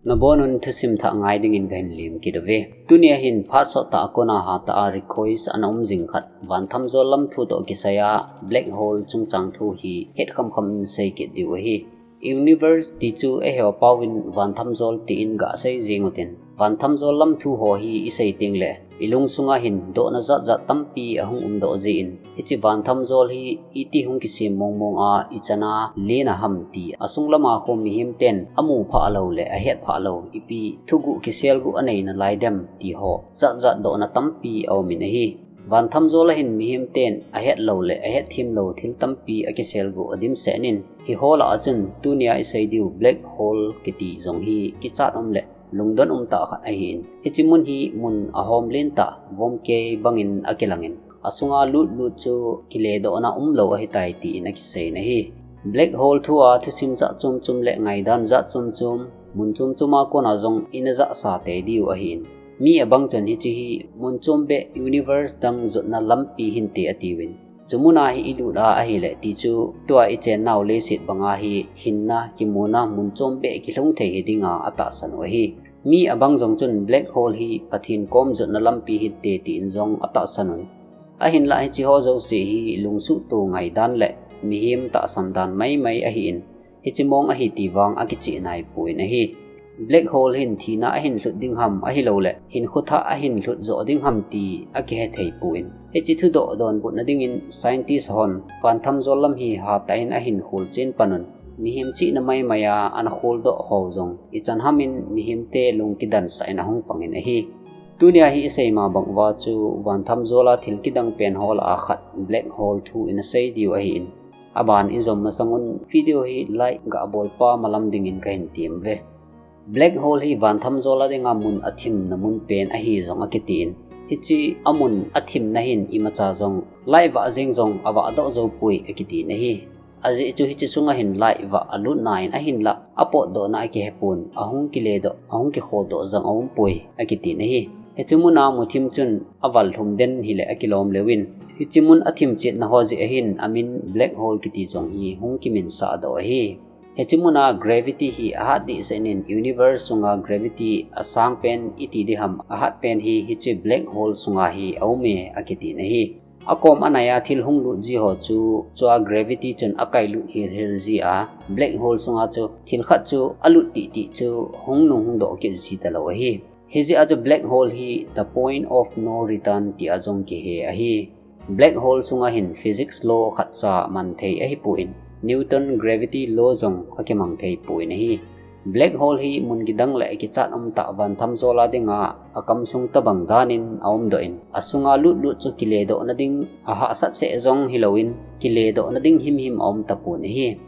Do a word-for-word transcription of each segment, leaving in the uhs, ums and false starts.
Nabonun thusim thah ngai dingin kahin lim kit uve. Tunia hin phat sot tah a kona hatah a request ana um jing khat, vanthamjol lam thu toh kisai a black hole chungchang thu hi het khamkham in sei kit diu ahi. Universe ti chu eiho paovin vanthamjol tin gasei jing utin, vanthamjol lam thu ho hi isei tengle ilung sunga hin dohna jatjat tampi ahung umdoh jin, hiche vanthamjol hi iti hung kisem mongmong a ichan a len a ham ti asung lama khu mihem ten amu phah lou le ahet phah lou, ipi thuguh kiselguh anei nalai dem ti ho jatjat dohna tampi aumin ahi. Vanthamjol a hin mihem ten ahet lou le ahet thim lou thil tampi akiselguh adimset in, hiho lah a chun tunia isei diu black hole kiti jong hi kichat um le lungdon um tah khat ahin. Hiche mun hi mun ahom len tah, vom kei bangin akilangin, asunga lutlut chu kiledohna umlou ahitai tin akiseiyin ahi. Black hole thu a thusim jat chomchom le ngaidan jat chomchom, mun chomchom a kona jong ina jahsa tei diu ahin. Mi abang chun hiche hi mun chombeh universe dang jotna lampi hinte atiuvin, chu muna hi ilut a ahile ti chu tua ichennau leiset banga hi hinna kimuna mun chombeh kilhung thei hidinga atahsan u ahi. Mi abang jong chun black hole hi Pathen kom jotna lampi hinte tin jong atahsan un. Ahinlah hiche ho jouse hi lungsuhto ngaidan le mihem tahsan dan maimai ahin, hiche mong ahi ti vang akicheh naipon ahi. Black hole hin thina ahin lhut ding ham ahilouleh hinkho thah ahin lhut joh ding ham ti akihe theipon, hiche thudoh donbutna dingin scientist hon vanthamjol lam hi hatah in ahin kholchen panun, mihem chihna maimai a ana kholdoh ho jong ichan hamin mihemte lung kidansah in ahung pangin ahi. Tunia hi isei ma banguva chu vanthamjol a thil kidang pen ho lah a khat black hole thu ina sei diu ahin, aban ijom masangun video hi like gabolpa malam dingin kahin temuve. Black hole hi vanthamjol a dinga mun athimna mun pen ahi jong akitin, hiche amun athimna hin imacha jong light vah jeng jong avahdoh joupoi akitin ahi. Ajeh chu hiche sunga hin light vah alutna in ahinlah apotdohna akihepon, ahung kiledoh, ahung kikhodoh jong aumpoi akitin ahi. Hiche muna muthim chun avallhum den hile akilom leuvin, hiche mun athim chetna ho jeh ahin amin black hole kiti jong hi hung kiminsahdoh ahi. Hiche muna gravity hi ahat dehset in universe sunga gravity asangpen iti diham ahatpen hi hiche black hole sunga hi aume akitin ahi. Akom anai a thil hung lut ji ho chu, chua gravity chun akailut hilhil ji a, black hole sunga chu thil khat chu alut tihtih chu hung nung hungdoh kit ji talou ahi. Hijeh a chu black hole hi the point of no return tia jong kihe ahi. Black hole sunga hin physics law khatcha manthei ahipon, Newton gravity law jong akimang theipon ahi. Black hole hi mun kidang le kichat umtah vanthamjol a dinga akamsung tobang danin aumdoh in, asunga lutlut chu kiledohna ding ahahsat seh jong hilouvin, kiledohna ding himhim aumtapon ahi.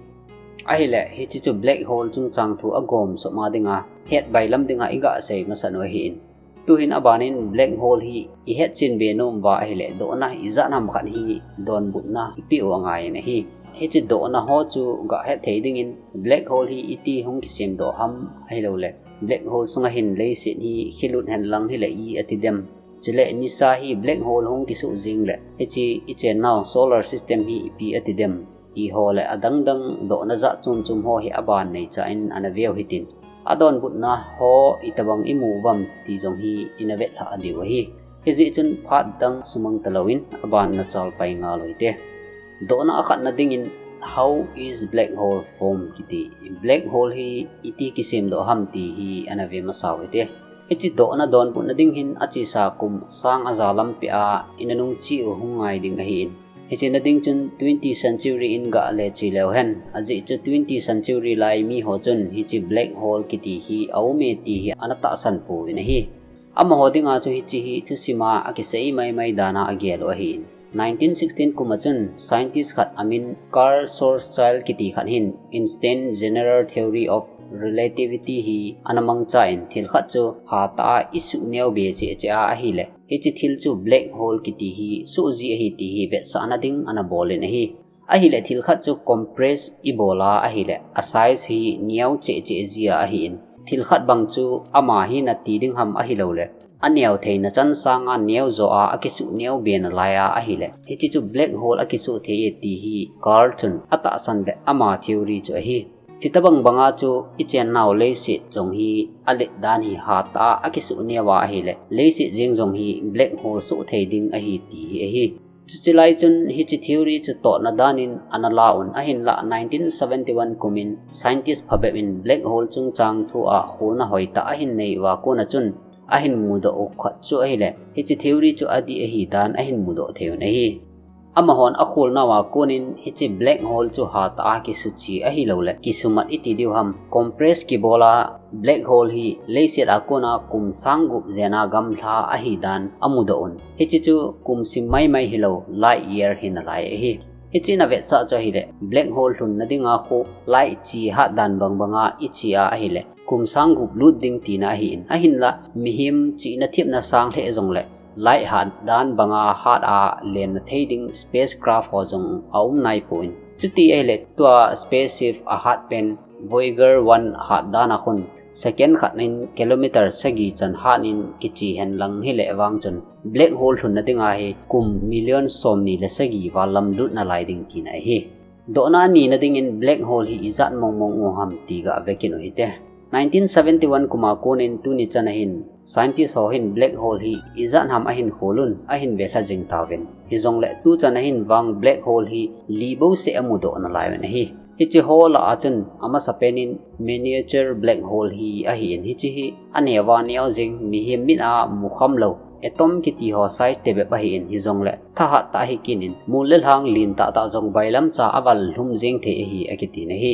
Ahile hiche chu black hole chungchang thu agomsop a dinga hetbailam dinga igasei masat u ahin. Tuhin abanin black hole hi ihetchenbe nom uva ahile dohna ijat ham khat hi donbutna ipeh u angaiyin ahi. Hiche dohna ho chu gahet thei dingin black hole hi iti hung kisemdoh ham ahilouleh black hole sunga hin leiset hi khilut henlang hile i ati dem, chule nisa hi black hole hung kisoh jeng le hiche ichennau solar system hi ipi ati dem ti ho le adangdang dohna jat chomchom ho hi aban neicha in ana veu hitin, adonbutna ho itobang imu uvam ti jong hi ina vetlhah diu ahi. Hijeh chun phat dang sumang talouvin aban nachalpai ngal u hite. Dohna akhatna dingin, how is black hole formed kiti, black hole hi iti kisemdoh ham ti hi ana ve masau hite. Hiche dohna donbutna ding hin achesa kum sang aja lampi a ina nungche u hung ngai ding ahin, hiche na ding chun twenty century in gale che leuhen, ajeh chu twenty century lai miho chun hiche black hole kiti hi aume ti hi ana tahsan pouvin ahi. Amaho dinga chu hiche hi thusima akisei maimai dana agel u ahin. Nineteen sixteen kuma chun scientist khat amin Carl Schwarzschild kiti khat hin Einstein General Theory of Relativity hi ana mangchan, thil khat chu hatah a isuh neobe cheh cheh a ahile hiche thil chu black hole kiti hi soh ji ahi ti hi vetsahna ding ana bolin ahi. Ahile thil khat chu compress ibol a ahile a size hi neo cheh cheh ji a ahin, thil khat bang chu ama hi nati ding ham ahilouleh aneo theina chan sanga neo jo a akisuh neobe nalai a ahile hiche chu black hole akisuh thei e ti hi Carl chun atahsan le ama theory chu ahi. Chuti bang banga chu i chennau leiset jong hi alet dan hi hatah a akisuh neo a ahileh, leiset jeng jong hi black hole suh thei ding ahi ti hi ahi. Chuche lai chun hiche theory chu totna danin ana la un, ahinlah nineteen seventy-one kumin scientist phabep in black hole chungchang thu a kholna hoitah ahin nei uva kona chun ahin mudoh u khat chu ahileh, hiche theory chu adih ahi dan ahin mudoh thei un ahi. Amahon akholnauva konin hiche black hole chu hatah a kisuh chi ahilouleh, kisumat iti diu ham, compress kibola black hole hi leiset a kona kum sang gup jena gamla ahi dan amudoh un. Hiche chu kum sim maimai hilou, light year hi nalai ahi. Hiche in avetsah chu ahileh, black hole lhunna dinga khu light chi hat dan bang banga i chi a ahileh, kum sang gup lut ding tina ahin, ahinlah mihem chihna thepna sang lheh jongleh, light hat dan banga hat a lenna thei ding spacecraft ho jong aum naipon. Chuti ahileh, tua spaceship ahat pen Voyager one hat dan a khun second khat in kilometer sagi chan hat in kichi henlang hileh vang chun black hole lhunna dinga hi kum million somni le sagi val lam lut nalai ding tina ahi. Dohna anina dingin black hole hi ijat mong mong u ham ti gah ve kit u hite. Nineteen seventy-one kuma konin tuni chan ahin scientist ho hin black hole hi ijat ham ahin khol un, ahin velha jing tauvin. Hijongleh tuchan ahin vang black hole hi li bouseh amudoh nalai uvin ahi. Hiche ho lah a chun amasapen in miniature black hole hi ahin, hiche hi aneo a neo jing, mihem mit a mukham lou atom kiti ho size tebep ahin, hijongleh thahat tah ahi kit in, mol le lhang lentah tah jong bailam cha aval lhum jeng thei ahi akiti ahi.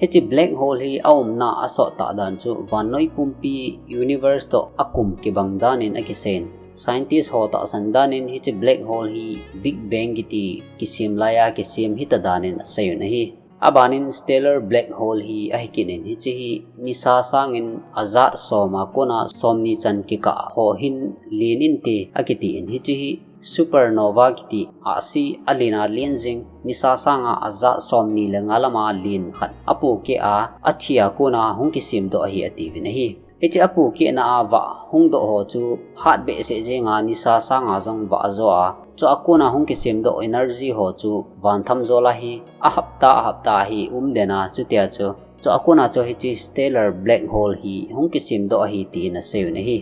Hiche black hole hi aumna asottah dan chu vannoi pumpi universe toh akum kibang danin akisei in, scientist ho tahsan danin hiche black hole hi Big Bang kiti kisem laiya kisem hita danin asei un ahi. Abanin stellar black hole hi ahi kit in, hiche hi nisa sangin ajat som a kona somni chan kikah ho hin len inte akiti in, hiche hi supernova kiti ahsi alen a len jing, nisa sanga ajat somni le nga lama len khat apohkeh a, athi a kona hung kisemdoh ahi atiuvin ahi. Hiche apohkehna a vah hungdoh ho chu hat behseh jenga nisa sanga jong vah ajo a, chua kona hung kisemdoh energy ho chu vantham jol a hi ahapta ahapta hi umden a, chutia chu chua kona chu hiche stellar black hole hi hung kisemdoh ahi tin asei un ahi.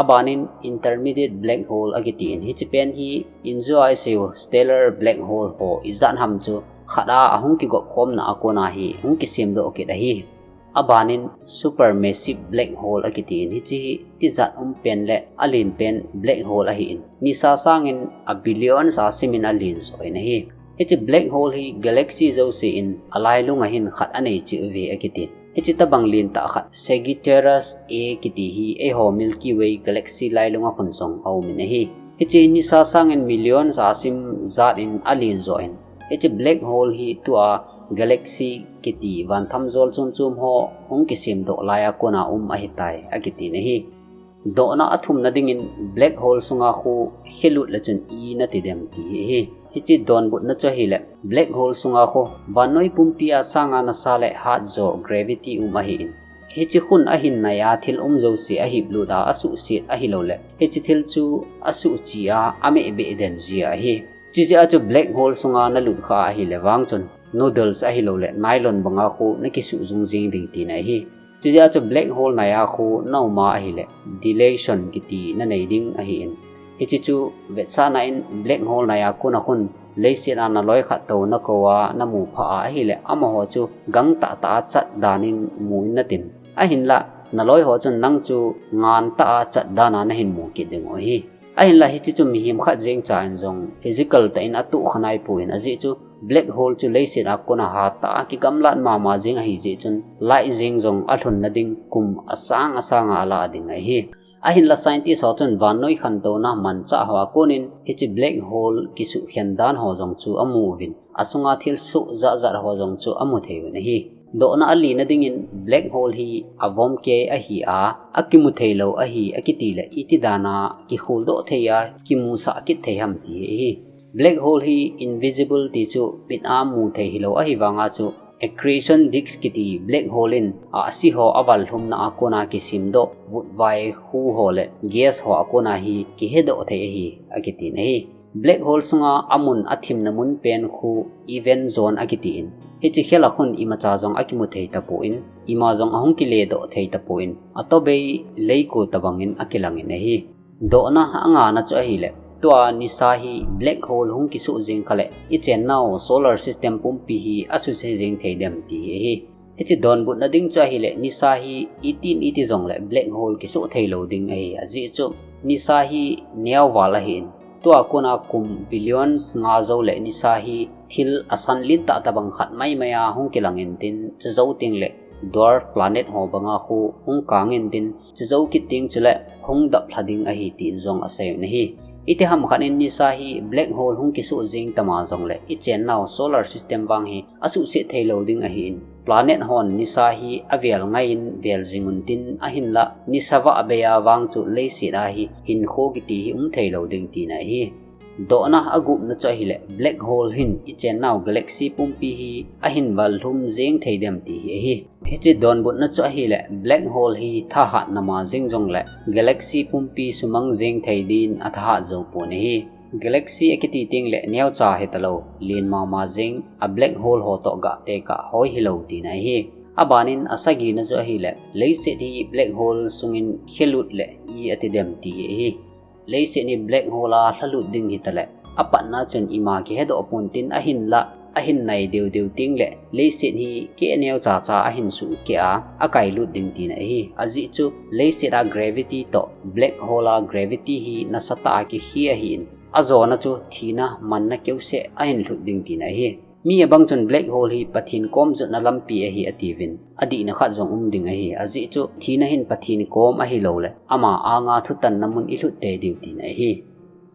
Abanin intermediate black hole akiti in, hiche pen hi injua isei u stellar black hole ho ijat ham chu khat a ahung kigop khomna a kona hi hung kisemdoh kit ahi. Abanin supermassive black hole akiti in, hiche hi tijat um pen le alen pen black hole ahin, nisa sangin a billions a simin alen jo in ahi. Hiche black hole hi galaxy jouse in alailunga hin khat anei cheh uve akiti. Hiche tabang lentah khat Sagittarius A kiti hi eiho Milky Way galaxy lailunga khun jong aumin ahi. Hiche nisa sangin millions a sim jat in alen jo in, hiche black hole hi tua galaxy kiti vantham jol chom chom ho hung kisemdoh laiya kona um ahitai akitin ahi. Dohna athumna dingin black hole sunga khu helut le chun i nati dem ti hi ahi. Hiche donbutna chu ahileh, black hole sunga khu vannoi pumpi a sanga nasa le hat jo gravity um ahin, hiche khun ahin naiya thil um jouse ahiplut a asuhset ahilouleh, hiche thil chu asuhchi a ameh beh den jia ahi. Chujeh a chu black hole sunga nalut khah ahileh vang chun noodles ahilouleh nylon banga khu nakisuh jung jing ding tina ahi. Chujeh a chu black hole naiya khu naum a ahileh dilation kiti nanei ding ahin, hiche chu vetsahna in black hole naiya kona khun leiset a naloi khat tou nakou a namu phah a ahileh, amaho chu gangtah tah a chat danin mu in natin, ahinlah naloi ho chun nang chu ngantah a chat dan a nahin mu kit ding u ahi. Ahinlah hiche chu mihem khat jeng cha in jong physical tah in atohkha naipon, ajeh chu black hole chu leiset a kona hatah a kigamlat mama jeng ahijeh chun light jeng jong alhunna ding kum asang asanga alah ding ahi. Ahinlah scientist ho chun vannoi khantouna manchah ho a konin hiche black hole kisuhkhen dan ho jong chu amu uvin, asunga thil soh jat jat ho jong chu amu thei uvin ahi. Dohna alina dingin black hole hi avom kei ahi a, akimu theilou ahi akiti leh, iti dan a kikholdoh thei a kimusah kit thei ham ti hi ahi. Black hole hi invisible ti chu mit a mu thei hilou ahivanga chu accretion disk kiti black hole in ahsi ho aval lhumna a kona kisemdoh vutvai khu ho le gas ho a kona hi kihedoh thei ahi akitin ahi. Black hole sunga amun athimna mun pen khu event zone akitin, Hiche khel a khun imacha jong akimu thei tapon, ima jong ahung kile doh thei tapon, atobei leiko tabangin akilangin ahi. Dohna angana chu ahile, tua nisa hi black hole hung kisuh jing kha le, ichennau solar system pumpi hi asuse jing thei dem ti hi ahi. Hiche donbutna ding chu ahile, nisa hi itin iti jongle black hole kisuh thei lou ding ahi. Ajeh chu nisa hi neoval ahin, tua kona kum billions nga jou le nisa hi thil asan lentah tabang khat maimai a hung kilang intin, chujou teng le dwarf planet ho banga khu hung kang intin, chujou kit teng chule hung daplha ding ahi tin jong asei un ahi. Itiham khat in nisa hi black hole hung kisuh jing tama jongle, ichennau solar system vang hi asuhset thei lou ding ahin, planet hon nisa hi avel ngai in vel jing untin, ahinla nisa vah bei a vang chu leiset a hi hinkho kiti hi um thei lou ding tina ahi. Dohna agupna chu ahile, black hole hin ichennau galaxy pumpi hi ahin vallhum jeng thei dem ti hi ahi. Hiche donbutna chu ahile, black hole hi thahatna ma jeng jongle galaxy pumpi sumang jeng thei din athahat jou pon ahi. Galaxy akiti teng le neocha hitalou, len mama jeng, a black hole ho toh gah tekah hoi hilou tina ahi. Abanin asagina chu ahile, leiset hi black hole sungin khelut le i ati dem ti hi ahi. Leiset hi black hole a lhalut ding hitale, apatna chun ima kihedoh pon tin, ahinla ahin nai deu deu teng le leiset hi keh neocha cha ahin suhkeh a, akailut ding tina ahi. Ajeh chu leiset a gravity toh black hole a gravity hi nasatah a kikhe ahin, ajona chu thina manna keuseh ahin lhut ding tina ahi. Mi abang chun black hole hi Pathen kom jotna lampi ahi atiuvin, adihna khat jong um ding ahi. Ajeh chu thina hin Pathen kom ahilou le, ama anga thutanna mun ilhut tei diu tina ahi.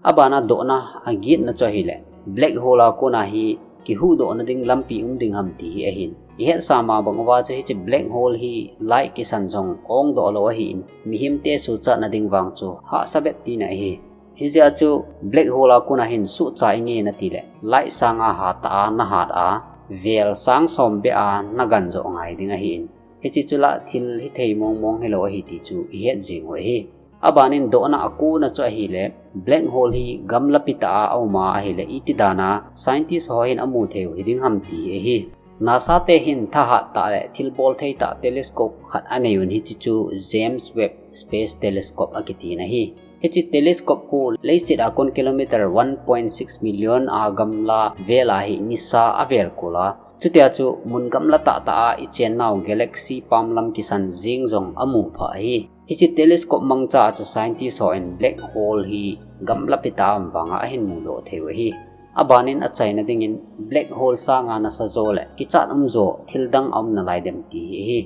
Abana dohna agetna chu ahile, black hole a kona hi kihuhdohna ding lampi um ding ham ti hi ahin. Ihetsah ma bang uva chu hiche black hole hi light kisan jong ongdoh lou ahin, mihemte suhchatna ding vang chu hahsa bet tina ahi. Hijeh a chu black hole a kona hin suhcha inge natile, light sanga hatah a nahat a, vel sang som beh a nagan joh ngai ding ahin. Hiche chu la thil hithei mong mong hilou ahi ti chu ihet jeng u ahi. Abanin dohna akona chu ahile, black hole hi gamlapi tah a aum a ahile, iti dana scientist ho hin amu thei u hiding ham ti hi ahi. NASA te hin thahat tah le thilbol thei tah telescope khat anei un, hiche chu James Webb Space Telescope akitin ahi. Hiche telescope khu leiset a kon kilometer one point six million a gamla vel a hi nisa avel kol a, chutia chu mun gamla tahtah a ichennau galaxy pamlam kisan jeng jong amuphah ahi. Hiche telescope mangcha a chu scientist hon black hole hi gamlapi tah a um vanga ahin mudoh thei u ahi. Abanin achaina dingin black hole sanga nasajo le kichat umjo thildang aum nalai dem ti hi ahi.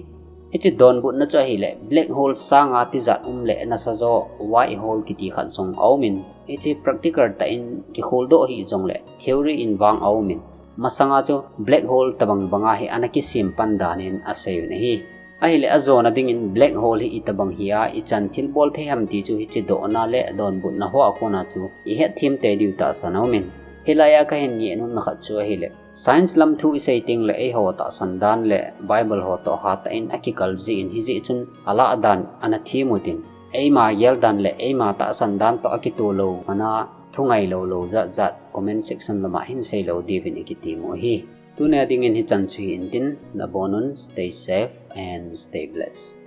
Hiche donbutna chu ahile, black hole sanga tijat um le nasajo white hole kiti khat jong aumin, hiche practical tah in kikholdoh hih jongle theory in vang aumin, masanga chu black hole tabang banga hi ana kisem pan danin asei un ahi. Ahile ajona dingin black hole hi itobang hi a ichan thilbol thei ham ti chu hiche dohna le donbutna hoa kona chu ihetthem tei diu tahsan aumin. Hilai a kahin ngehnomna khat chu ahile, science lam thu isei teng le eiho tahsan dan le Bible ho toh hatah in akikal jeh in, hijeh chun alah dan ana them utin, eima gel dan le eima tahsan dan toh akitoh lou mana thungai lou lou jat jat comment section lama hin seilou diuvin ikitem u ahi. Tunia dingin hichan chu hi intin, nabonun, stay safe and stay blessed.